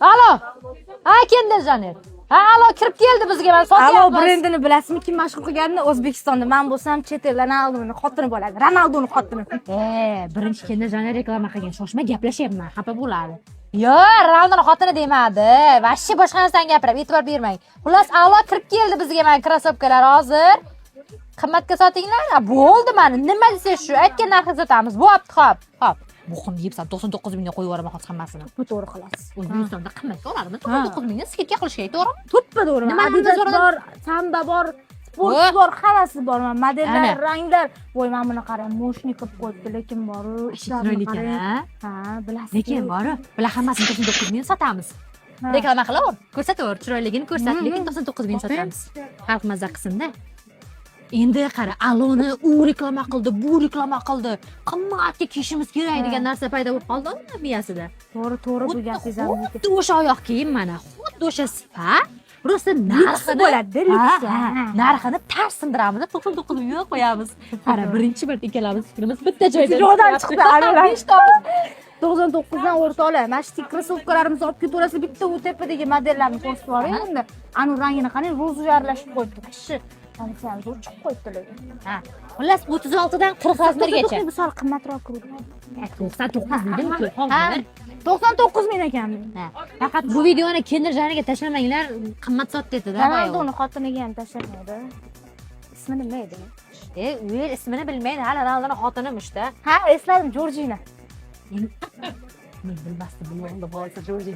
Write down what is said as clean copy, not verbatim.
Alo. Ha, Kendall Jenner. Ha, alo, kirib keldi bizga, mana Alo sotyapmiz. Brendini bilasizmi, kim mashhur qilganini O'zbekistonda? Man bo'lsam, chet el Ronaldoni xotini bo'ladi. Ronaldoni xotini. Birinchi Kendall Jenner reklama qilgan. Shoshma, gaplashyapman, xafa bo'ladi. Yo, Ronaldoni xotini demadi. Вообще boshqa narsani gapirib, e'tibor bermang. Xullas, alo, kirib keldi bizga mana krossovkalar hozir. Qimmatga sotinglar. Ha, bo'ldi mana. Nima desa shu, aytgan narxga sotamiz. Bo'pti, xo'p. Xo'p. Buximni yebsan, 99 mingga qo'yib yuboraman hozir hammasini. To'ppa to'g'ri qilasiz. O'zbekistonda qimmatga oladimi? 99 mingga скидка qilish kerak, to'g'rimi? To'ppa to'g'ri. Nima Adidas bor? Bor, Samba bor, sport Oh. bor, hammasi bor. Mana modellar, Ana. Ranglar. Voy, mana buni qarang, мощный qilib qo'yibdi, lekin bor, ishlarini Chiroyli ekan, qarang. a? Ha, bilasiz. Lekin boru, bular hammasini 99 ming sotamiz. Ha. Reklama qilaver, ko'rsataver, chiroyligini ko'rsat, lekin 99 ming Toping. sotamiz. Xalq mazza qilsin-da. Endi qara, aloni u reklama qildi, bu reklama qildi. Qimmatga kiyishimiz kerak degan narsa paydo bo'lib qoldi uni miyasida. To'g'ri, to'g'ri, bu Xuddi gapingiz ham. xuddi o'sha oyoq kiyim mana, xuddi o'sha sifat. Просто Lyuks narxini bo'ladi, lyuks. Ha, narxini tars sindiramiz, 99 mingga qo'yamiz. Qara, birinchi marta ikkalamiz fikrimiz bitta joyda. Joydan chiqdi, alolar. Beshta. 99 dan, o'rtoqlar. Mana shu krossovkalarimizni olib ketaverasiz. Bitta u tepadagi modellarni ko'rsatib yuboring unda. Anu rangini qarang, розовый aralashib qo'yibdi. Kishi manisi ham zo'r chiqib qo'yibdi lekin. Ha. Xullas, 36 dan 40 razmergacha. Bu sal qimmatroq kirdi. 99 dedim-ku, Ha, hozir. 99 ming ekan. Ha. Faqat bu videoni Kendall Jennerga tashlamanglar, qimmat sotdi dedi. Ronaldoni xotiniga ham tashlamaydi. Ismi nima edi? U ismini bilmaydi, hali Ronaldoni xotinimishda. Ha, esladim, Jorjina. Men bilmasdim, bilib oldim hozir Jorjina.